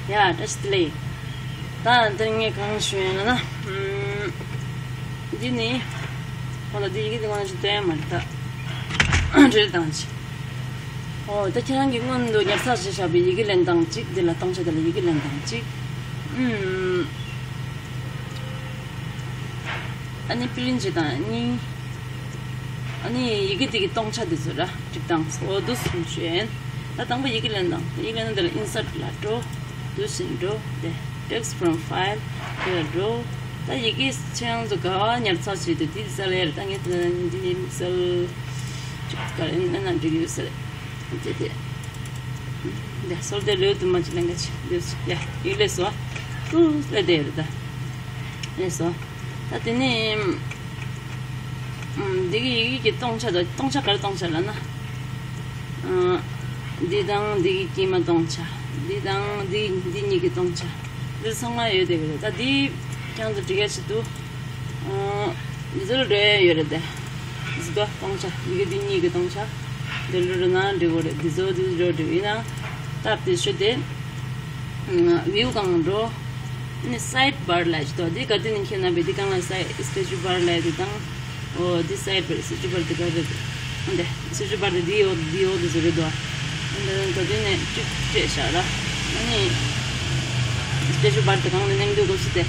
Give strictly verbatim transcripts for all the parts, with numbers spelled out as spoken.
ཡ། བཀྲ་ཤིས་བདེ་ལེགས། ད་འདིར་ངས་གང་ཞུ་ཡིན་ལ་ན། ཨམ། འདི་ནི། ཁོང་ལ་འདི་ཡི་གེ་འདི་ཁོང་ལ་ཞིག་སྟོན་ཡ་མ་རེད་ད། འབྲེལ་དང་ཅི། ཨོ་ད་ཁྱེད་རང་གི་སྔོན་དུ་ཉར་ཚགས་བྱས་བཞག་པའི་ཡི་གེ་ལེན་སྟངས་གཅིག་འདི་ལ་སྟོང་ཆ་འདི་ལ་ཡི་གེ་ལེན་སྟངས་གཅིག་ཨམ། ཨ་ནི་པི་རིན་ཊི་བྱེད་སྟངས་གཉིས། ཨ་ནི་ཡི་གེ་དེ་གི་སྟོང་ཆ་དེ་ཚོ་ར་སྒྲིག་སྟངས་ཚོ་འདུག་སེ་ཞུ་ཡིན། ད་དང་པོ་ཡི་གེ་ལེན་སྟངས། ཡི་གེ་ལེན་སྟངས་དེ་ལ་ཨིན་སར་ཊི་ལ་འགྲོ། འདུག་སེ་འགྲོ། དེ་text from file དེ་ལ་འགྲོ། ད་ཡི་གེ་ཁྱེད་རང་ཚོ་ག་བ་ཉར་ཚགས་བྱེད་དུས་དེ་སལ་ཡར་ད་ངས་ད་འདི་སལ་ཅིག་ག་རེ་ན་ན་འགྲིག་ཡོད་ས་རེད། དེ་དེ། དེ་སོལ་དེ་ལོས་དུ་མ་ཅི་ལེན་ག་ཅི་འདུག་སེ་ཡ་ཡིག་ལས་སོ། ཏུ་ལས་དེ་ཡོད་རེད་ད། ལས་སོ། ད་དེ་ནས། ཨམ། འདི་གི་ཡི་གེ་གི་སྟོང་ཆ་དང་སྟོང་ཆ་ག་རེ་སྟོང་ཆ་ལབ་ན། ཨ། འདི་དང་འདི་གི་དཀྱིལ་མ་སྟོང་ཆ། འདི་དང་འདི་འདི་གཉིས་ཀྱི་སྟོང་ཆ། འདི་ཚང་མ་ཡོད་དེ་གི་རེད། ད་འདི་ཁྱེད་རང་ཚོ་འབྲི་ག་ཆེད་དུ། ཨ། འདི་ཚོ་ལ་འགྲོ་ཡ་ཡོད་རེད་དེ། འདི་ཚོ་སྟོང་ཆ། འདི་གི་འདི་གཉིས་ཀྱི་སྟོང་ཆ། འདི་ལོ་རུ་ན་འབྲི་དགོས་རེད། འདི་ཚོ་འདི་ཚོ་འགྲོ་འགྲོ་ཡིན་ན། སྟབས་བདེ་ཤོས་དེ། ཨ། བིའུ་སྒང་འགྲོ། ནི་སའིཌ་བར་ལབ་ཅིག་འདུག་འདི་ག་དུས་ནས་ཁྱེད་རྣམ་པས་འདི་སྒང་ལ་སའིཌ་སི་ཀེ་ཆི་བར་ལབ་དེ་དང་། ཨོ་འདི་སའིཌ་བར་སི་ཀེ་ཆི་བར་དེ་ག་རེད། འདི་སི་ཀེ་ཆི་བར་དེ་འདི་འོག་འདི་འོག་དེ་ཚོ་རེད་འདུག་འདི་ག་དུས་ནས་གཅིག་སྤྲད་བཞག་ར། ཨ་ནི་སི་ཀེ་ཆི་བར་དེ་གང་ནས་གནང་འདུག་གོ་སི་དེ།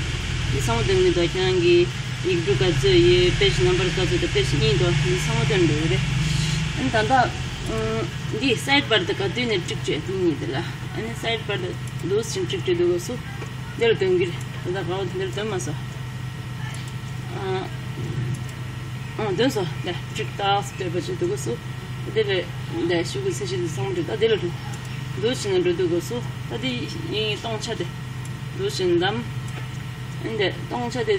འདི་ཚང་མ་དེ་ནི་འདུག་ཁྱེད་རང་གི་ཡིག་འབྲུ་ག་ཚོད་ཡོད། པེ་ཇི་ནམ་བར་ག་ཚོད་དང་པེ་ཇི་གཉིས་འདུག་འདི་ཚང་མ་དེ་འདུག་རེད། ཨ་ནི་ད་ལྟ་འདི་སའིཌ་བར་དེ་ག་དུས་ནས་གཅིག་སྤྲད་འདི་གཉིས་དེ་ལ། ཨ་ནི་སའིཌ་བར་དུ་འདུག་སེ་གཅིག་སྤྲད་འདུག་གོ་སུ། འདིར་སྟོན་གྱི་རེད། ད་ལྟ་ག་བ་འདིར་སྟོན་མ་སོང་། ཨ། ཨ། སྟོན་སོང་། ད་གཅིག་ཏག་སེ་སྤྲད་པ་ཅིག་འདུག་གོ་སུ། འདིར་ད་ཤུ་གུ་ཚེ་ཤི་འདི་ཚང་མ་འདྲ། ད་འདི་ལ་འགྲོ། འདུག་སེ་ན་འགྲོ་འདུག་གོ་སུ། ད་འདི་ཡིན་སྟོང་ཆ་དེ། འདུག་སེ་འདམ། འདི་སྟོང་ཆ་དེ།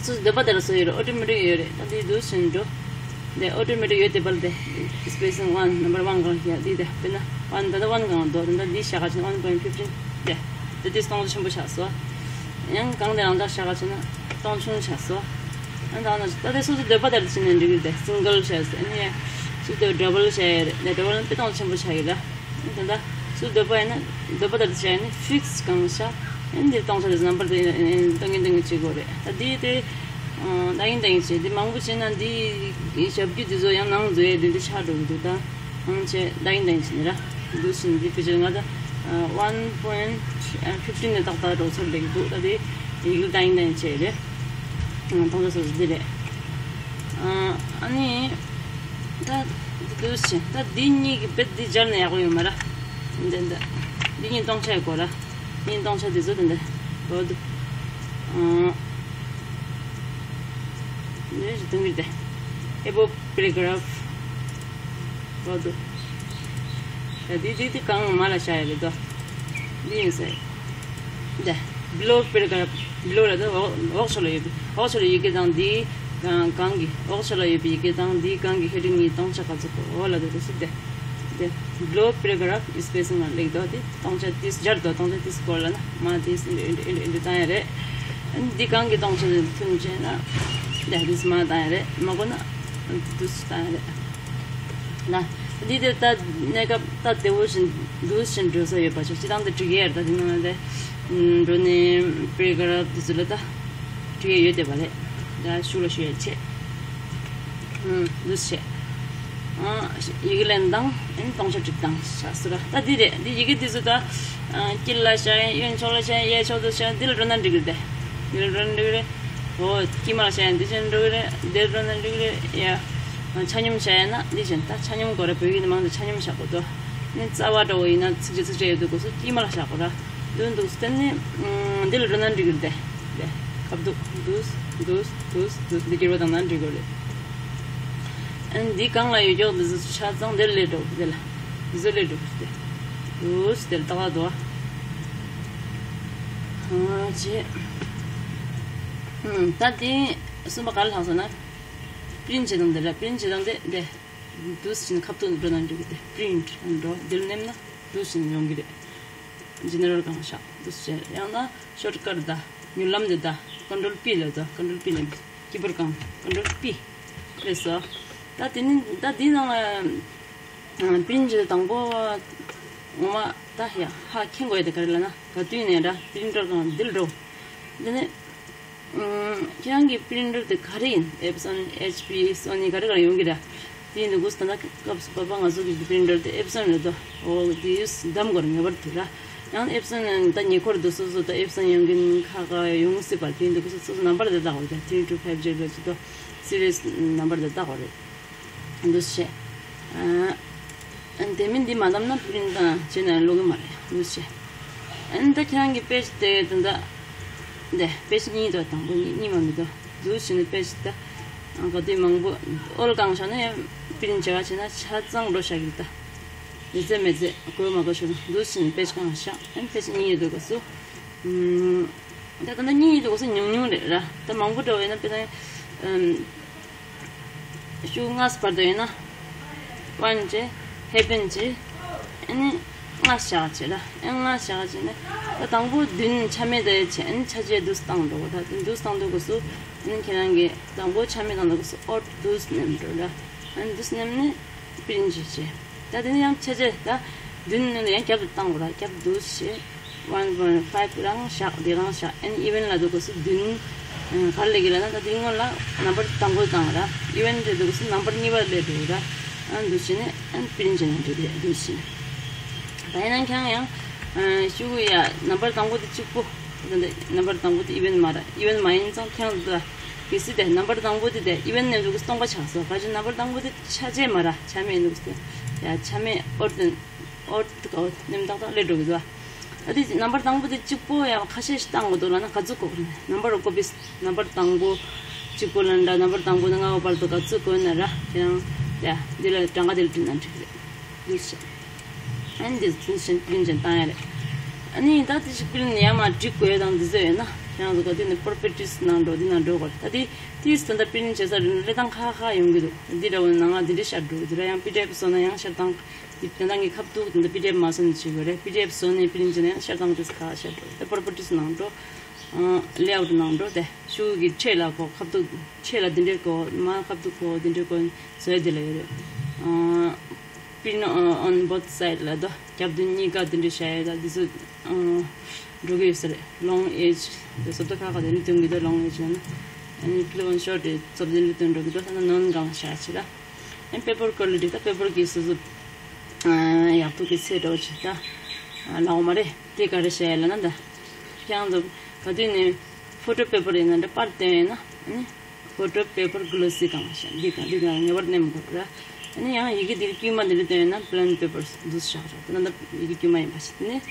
སུ་འདོད་པ་དེ་ལ་སོ་ཡོད་རེད། ཨོ་ཊོ་མེ་ཊིག་ཡོད་རེད། ད་འདི་འདུག་སེ་འགྲོ། དེ་ཨོ་ཊོ་མེ་ཊིག་ཡོད་དེ་བལ་དེ། སི་པེ་སི་ཝན་ནམ་བར་ཝན་གང་ཞིག་ཡ་འདི་དེ་དཔེར་ན་ཝན་ད་ལྟ་ཝན་གང་འདུག་ད་ལྟ་འདི་བཞག་ག་ཕྱིན་ཝན་པོ་ཡིན་ཕིབ་ཊིན་དེ། དེ་དེ་སྟོང་ཆ་ཆེན་པོ་ཆགས་སོ། ཡང་གང་དེ་རང་ད་བཞག་ག་ཕྱིན་ན་སྟོང་ཆུང་ཆགས་སོ། ཡང་ད་ན་ད་དེ་སོ་སོ་འདོད་པ་ལྟར་དུ་ཕྱིན་ནས་འགྲིག་གི་རེད་དེ། སིང་གལ་བྱས་སོ། ཨ་ནི་ཡ་སུ་དེ་ཌ་བལ་བྱས་ཡ་རེད། དེ་ཌ་བལ་ན་དཔེ་སྟོང་ཆེན་པོ་ཆགས་ཡོད་ལ། ད་ལྟ་སུ་འདོད་པ་ཡིན་ན་འདོད་པ་ལྟར་དུ་བྱས་ནས་ཕིག་སི་གང་བྱ། ཨ་ནི་འདིར་སྟོང་ཆ་དེ་ནམ་བར་དེ་ཏང་གིན་ཏང་གིན་བྱེད་དགོས་རེད། ད་འདི་དེ། ཨ། ཏང་གིན་ཏང་གིན་བྱས་འདི་མང་པོ་བྱས་ན་འདི་ཞབས་ཀྱུ་འདི་ཚོ་ཡང་ནང་འཛུལ་ཡས་འདི་འདི་ཆགས་འགྲོ་གི་འདུག་ད་ཨང་བྱས་ཏང་གིན་ཏང་གིན་བྱས་ནས་ར། འདུག་སེ་འདི་ཕལ་ཆེར་ང་ད་ཝན་པོ་ཡིན་ཕིབ་ཊིན་ནས་ཏག་ཏག་འགྲོ་ཚར་ལེགས་འདུག་ད་དེ་ཡིག་ཏང་གིན་ཏང་གིན་བྱས་རེད། ཨ། སྟོང་ཆ་སོ་སོ་འདི་རེད། ཨ། ཨ་ནི། ད་འདི་འདུག་སེ་ད་འདི་གཉིས་ཀྱི་དཔེ་འདི་སྦྱར་ན་ཡག་པོ་ཡོད་མ་ར། འདི་འདི། འདི་གཉིས་སྟོང་ཆ་ཡོད་གོ་ར། འདི་གཉིས་སྟོང་ཆ་འདི་ཚོ་འདི་འདི། གོ་འདུག་ཨ། འདི་ཞིག་སྟོན་གྱི་རེད་དེ། ཨེ་བོ་པེ་ར་གྷ་རཕ། གོ་འདུག་ད་འདི་འདི་འདི་གང་མ་ལ་བྱ་ཡ་རེད་དོ། འདི་ཡིན་ཟེར། འདི། བི་ལོ་པེ་ར་གྷ་རཕ། བི་ལོ་ལ་ད་འོག་འོག་ཕྱོགས་ལ་ཡོད་པའི། འོག་ཕྱོགས་ལ་ཡི་གེ་དང་འདིའི་གང་གང་གི། འོག་ཕྱོགས་ལ་ཡོད་པའི་ཡི་གེ་དང་འདིའི་གང་གི་ཧེ་ཌིང་གཉིས་སྟོང་ཆ་ག་ཚོད་གོ་འོག་ལ་འདུག་གོ་སུ་དེ། དེ། བི་ལོ་པེ་ར་གྷ་རཕ་སི་པེ་སིང་ལ་ལེགས་དོ། དེ་སྟོང་ཆ་ཏིས་སྦྱར་དོ། སྟོང་ཆ་ཏིས་སྐོར་ལ་ན་མ་ཏིས་འདི་འདི་འདི་འདི་བཏང་ཡ་རེད། འདི་གང་གི་སྟོང་ཆ་མཐུན་བྱས་ན། དེ་ཏིས་མ་བཏང་ཡ་རེད། མ་གོ་ན་ཏིས་བཏང་ཡ་རེད། ན། འདི་དེ་ལྟ་གནས་སྐབས་ལྟ་བདེ་བོ་བཞིན་འདུག་བཞིན་འགྲོ་ས་ཡོད་པ་ཆ་སྤྱི་བཏང་དུ་འགྲིག་ཡས་ད་དེ་ནང་ལ་འགྲོ་ནས་པེ་ར་གྷ་རཕ་དེ་ཚོ་ལ་ད་འགྲིག་ཡས་ཡོད་བསྡད་པ་རེད། ད་ཤུགས་ལ་ཞུ་ཡས་ཆེ། འདུག་བྱས། ཡི་གེ་ལེན་སྟངས་ཨན་སྟོང་ཆ་སྒྲིག་སྟངས་བྱ་ཟེར་བ་ད་འདི་རེད། འདི་ཡི་གེ་འདི་ཚོ་ད་དཀྱིལ་ལ་བྱ་ཡིན་གཡོན་ཕྱོགས་ལ་བྱ་ཡིན་གཡས་ཕྱོགས་སུ་བྱ་ཡིན་འདི་ལ་འགྲོ་ན་འགྲིག་གི་རེད། འདི་ལ་འགྲོ་ན་འགྲིག་གི་རེད། འོ་དཀྱིལ་མ་ལ་བྱ་ཡིན་འདི་བྱས་ན་འགྲོ་གི་རེད། འདིར་འགྲོ་ན་འགྲིག་གི་རེད་ཡ། ཆ་སྙོམས་བྱ་ཡིན་ན་འདི་བྱས་ན་ད་ཆ་སྙོམས་དགོས་རེད། བོད་ཡིག་ནི་མང་དུ་ཆ་སྙོམས་བྱ་དགོས་དོ། ནི་རྩ་བ་འདྲ་བོ་ཡིན་ན་ཚིགས་བཅད་ཚིགས་བཅད་ཡོད་དུ་དགོས་སུ་དཀྱིལ་མ་ལ་བྱ་དགོས་ར། འདུག་འདུག་སྟེ་ནི་འདི་ལ་འགྲོ་ན་འགྲིག་གི་རེད་དེ། དེ་ཁ་བསྡུ་འདུག་འདུག་འདུག་འདུག་འདི་སྒྱུར་བ་བཏང་ན་འགྲིག་གི་རེད། ཨ་ནི་འདི་གང་ལ་ཡོད་ཀྱོག་འདི་ཚོ་ཆ་ཚང་འདིར་སླེབས་འགྲོ་གི་དེ་ལ། འདི་ཚོ་སླེབས་འགྲོ་གི་དེ། འདུག་དེ་ལ་ཏག་ཏག་འདུག་ཨ། ཨ་ཅེ། ཨུམ། ད་དེ་གསུམ་པ་ག་ལ་ལྷག་སོང་ན། པི་རིན་ཊི་བྱེད་སྟངས་འདི་རེད། པི་རིན་ཊི་བྱེད་སྟངས་འདི་འདི། འདུག་སེ་ཁ་ཐུག་འགྲོ་ན་འགྲིག་གི་དེ་པི་རིན་ཊི་འགྲོ་འདིར་མནན་ན་འདུག་སེ་ཡོང་གི་རེད། ཇེ་ནེ་རལ་གང་བཞག་འདུག་སེ་ཡང་ན་ཤོཊ་ཀཊ་ད་མྱུར་ལམ་དེ་ད་ཀོན་ཊོལ་པི་ལ་ད་ཀོན་ཊོལ་པི་ལ་ཀི་བོར་གང་ཀོན་ཊོལ་པི་རེད་སོ། ད་དེ་ནི་ད་དེའི་ནང་ལ་པི་རིན་ཊི་དང་པོ། ངོ་མ་ད་ཡ་ཧ་མཁྱེན་དགོས་ཡ་དེ་ག་རེ་ལབ་ན། ག་དུས་ནས་ར་པི་རིན་ཊར་སྒང་འདིར་འགྲོ། འདི་ནས་ཁྱེད་རང་གི་པི་རིན་ཊར་དེ་ག་རེ་ཡིན། ཨེབ་སོན། ཨེཆ་པི། སོ་ནི་ག་རེ་ག་རེ་ཡོང་གི་ར། དེ་ཡིན་དུས་ད་ལྟ་སྐབས་སུ་བབ་པ་ང་ཚོ་གི་པི་རིན་ཊར་དེ་ཨེབ་སོན་རེད་དོ། འོ་དེ་ཡུས་འདམ་དགོས་རེད། ངེས་པར་དུ་ར། ཡང་ཨེབ་སོན་ད་ཉེ་འཁོར་དུ་སོ་སོ་ད་ཨེབ་སོན་ཡོང་གིན་ཁག་ཁག་ཡོང་སྲིད་པ། དེ་ཡིན་དུས་སོ་སོ་ནམ་བར་དེ་བཏགས་དགོས་རེད། ཐི་རི་ཊུ་ཕའིབ་ཇི་ལ་ཅི་དོ། སི་རི་ཡས་ནམ་བར་དེ་བཏགས་དགོས་རེད། འདུག་སེ་བྱས། ཨ་དེ་མིན་འདི་མ་བདམས་ན་པི་རིན་ཊ་བྱས་ན་ཀློག་གི་མ་རེད། འདུག་སེ་བྱས། ཨ་ནི་ད་ཁྱེད་རང་གི་པེ་ཇི་དེ་ད་ལྟ་འདི་པེ་ཇི་གཉིས་འདུག་དང་པོ་གཉིས་གཉིས་མ་མི་འདུག་འདུག་སེ་བྱས་ནས་པེ་ཇི་ད་ག་དུས་མང་པོ་ཨོལ་གང་བཞག་ན་ཡང་པི་རིན་ཊ་བྱེད་ག་བྱས་ན་ཆ་ཚང་འགྲོ་བཞག་གི་རེད། ད་མི་ཚེ་མི་ཚེ་དགོས་མ་དགོས་ཞུ་ན་འདུག་སེ་བྱས་ནས་པེ་ཇི་གང་བཞག་ཨ་ནི་པེ་ཇི་གཉིས་ཡོད་འདུག་ག་སུ། ཨུམ། ད་ད་ལྟ་གཉིས་ཡོད་འདུག་ག་སུ་ཉུང་ཉུང་རེད་ར། ད་མང་པོ་འདྲ་བོ་ཡོད་ན་དཔེར་ན་ཨུམ། ཤུགས་ལྔ་བར་དུ་ཡིན་ན། ཝན་བྱས། ཧེ་པན་བྱས། ཨ་ནི་ལྔ་བཞག་བྱས་ལ། ཨ་ལྔ་བཞག་བྱས་ནས་ད་དང་པོ་བདུན་ཆ་མེད་དེ་བྱས། ཨ་ནི་ཆ་བྱས་འདུག་སེ་བཏང་འགྲོ་གོ། ད་འདུག་སེ་བཏང་འདུག་གོ་སུ། ཨ་ནི་ཁྱེད་རང་གིས་དང་པོ་ཆ་མེད་བཏང་འདུག་གོ་སུ་ཨོཌ་འདུག་སེ་ནེམ་འགྲོ་ལ། ཨ་ནི་འདུག་སེ་ནེམ་ནས་པི་རིན་ཊ་བྱས། ད་དེ་ནས་ཡང་ཆ་བྱས་ད་བདུན་ནས་ཡང་རྒྱབ་ཏུ་བཏང་གོ་ལ། རྒྱབ་འདུག་སེ་བྱས། ཝན་པོའིན་ཊི་ཕའིབ་རང་བཞག་དེ་རང་བཞག་ཨ་ནི་ཨི་ཝན་ལ་འདུག་གོ་སུ་བདུན། ཨ་ག་རེ་སླེབས་ཀྱི་ལབ་ན་ད་དེ་སྔོན་ལ་ནམ་བར་དང་པོ་བཏང་ར། ཨི་ཝན་དེ་འདུག་གོ་སུ་ནམ་བར་གཉིས་པ་སླེབས་འགྲོ་ར། ཨ་འདུག་སེ་བྱས་ནས་ཨ་ནི་པི་རིན་ཊ་བྱས་ན་འགྲིག་རེད། འདུག་སེ་བྱས་ནས་ད་ཡིན་ན་ཁྱེད་རང་ཡང་ཨ་ཤུ་གུ་ཡ་ནམ་བར་དང་པོ་དེ་གཅིག་པོ། ད་ནམ་བར་དང་པོ་དེ་ཨི་ཝན་མ་ར། ཨི་ཝན་མ་ཡིན་ཙང་ཁྱེད་རང་ད་གལ་སྲིད་དེ་ནམ་བར་དང་པོ་དེ་དེ་ཨི་ཝན་ནས་འདུག་གོ་སུ་སྟོང་པ་ཆགས་སོ། ག་ཅི་ནམ་བར་དང་པོ་དེ་ཆ་བྱས་མ་ར། ཆ་མེད་འདུག་སེ་ཡ་ཆ་མེད་ཨོཌ་དེ། ཨོཌ་དེ་ག་བོ་ནེམ་ཏག་ཏག་སླེབས་འགྲོ་གི་འདུག་ག་ཨ་དེ་ནམ་བར་དང་པོ་དེ་གཅིག་པོ་ཡང་ཁ་ཤས་ཤིག་བཏང་དགོས་འདུག་ལབ་ན་ག་ཚོད་དགོས་རེད། ནམ་བར་ཀོ་པིས་ནམ་བར་དང་པོ་གཅིག་པོ་ལབ་འདྲ། ནམ་བར་དང་པོ་ནས་ལྔ་པ་བར་དུ་ག་ཚོད་དགོས་ན་ར། ཁྱེད་རང་ཡ་འདི་ལ་གྲངས་ཀ་དེ་ལ་བྲིས་ན་འགྲིག་གི་རེད། འདུག་སེ་བྱས། ཨ་ནི་འདི་འདུག་སེ་བྱས་པི་རིན་ཊ་བྱས་བཏང་ཡ་རེད། ཨ་ནི་ད་དེ་ཞིག་པི་རིན་ཊ་ཡར་མར་སྒྲིག་དགོས་དང་འདི་ཚོ་ཡོད་ན་ཁྱེད་རང་ཚོ་ག་དུས་ནས་པོར་པེ་ཊིས་ནང་འགྲོ། འདི་ནང་འགྲོ་དགོས་རེད། ད་དེ་དེས་ད་ལྟ་པི་རིན་ཊ་བྱེད་ས་རེད་ན་ཀླད་སྟངས་ཁག་ཁག་ཡོང་གི་འདུག་འདི་འདྲ་བོ་ནང་ང་འདི་འདྲ་ཤར་འགྲོ་གི་འདུག་ར། ཡང་པི་ཌི་ཨེཕ་བཟོ་ན་ཡང་ཤར་སྟངས། འདི་ད་ལྟ་ངས་ཁ་ཐུག་འདི་པི་ཌི་ཨེཕ་མ་བཟོ་ནས་བྱེད་དགོས་རེད། པི་ཌི་ཨེཕ་བཟོ་ནས་པི་རིན་ཊ་བྱས་ན་ཡང་ཤར་སྟངས་དེ་ཁག་ཤར་འགྲོ། ད་པོར་པེ་ཊིས་ནང་འགྲོ། ལེ་ཨའུཊ་ནང་འགྲོ། དེ་ཤུ་གུ་གི་ཕྲད་ལ་གོ། ཁ་ཐུག་ཕྲད་ལ་འདི་འདྲས་གོ། མར་ཁ་ཐུག་གོ་འདི་འདྲས་གོ་བཟོ་ཡ་འདི་ལ་ཡོད་རེད། ཨ་པི་རིན་ཊ་ཨོན་བོཐ་སའིཌ་ལབ་དོ། རྒྱབ་མདུན་གཉིས་ཀ་འདི་འདྲས་བྱ་ཡ། ད་འདི་ཚོ་ཨ་འགྲོ་གི་ཡོད་ས་རེད། ལོང་ཨེ་ཇི་དེ་བཟོ་ལྟ་ཁག་ཁག་དེ་འདྲས་སྟོན་གི་འདུག་ལོང་ཨེ་ཇི་ལབ་ན། ཨ་ནི་ཀི་ལིབ་ཨོན་ཤོར་ཊི་དེ་བཟོ་ལྟ་འདི་འདྲས་སྟོན་འགྲོ་གི་འདུག་ད་ནོན་གང་བྱ་ཆེ་ལ། ཨ་ནི་པེ་པར་ཀོ་ལི་ཊི། ད་པེ་པར་གི་སོ་སོ་ཨ་ཡག་སྡུག་གི་ཚད་འདྲ་བོ་ཅིག་ད་ཨ་ལབ་དགོས་མ་རེད། དེ་ག་རེ་བྱ་ཡ་ལབ་ན། ད་ཁྱེད་རང་ཚོ་ག་དུས་ནས་ཕོ་ཊོ་པེ་པར་ཡིན་ན་འདྲ་པར་བཏོན་ཡོད་ན། ཨ་ནི་ཕོ་ཊོ་པེ་པར་གི་ལོ་སི་གང་བྱ། འདི་གང་འདི་གང་ངེས་པར་ནེམ་དགོས་ར། ཨ་ནི་ཡང་ཡི་གེ་འདིར་དཀྱུས་མ་འདི་འདྲ་བཏོན་ཡོད་ན་པི་ལེན་པེ་པར་འདུག་སེ་བཞག་ར། ད་ནི་ད་ཡི་གེ་དཀྱུས་མ་ཡིན་པ་ཞིག་དེ་ནས་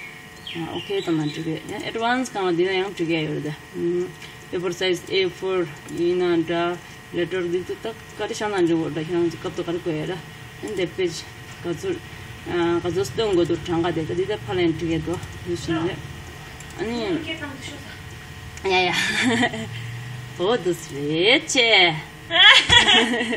ཨ་ཨོ་ཁེ་བཏང་ན་འགྲིག་གི། ཡང་ཨེཌ་ཝན་སི་གང་ལ་འདི་ན་ཡང་འགྲིག་གི་ཡོད་རེད། ད་པེ་པར་སའིཛ་ཨེ་ཕོར་ཡིན་ན་འདྲ། ལེ་ཊར་འདི་ཚོ་ད་ག་རེ་བཞག་ན་འགྲིག་གོ། ད་ཁྱེད་རང་ཚོ་སྐབས་ཐོག་ག་རེ་དགོས་ཡ་ར། ཨ་ནི་དེ་པེ་ཇི་ག་ཚོད་ཨ་ག་ཚོད་སྟོན་དགོས་འདུག་གྲངས་ཀ་དེ་ད་འདི་ད་ཕར་ལེན་འགྲིག་གི་འདུག་འདུག་སེ་རེད། ཨ་ནི་ཡ་ཡ་འོ་འདུག་སེ་རེད་ཆེ།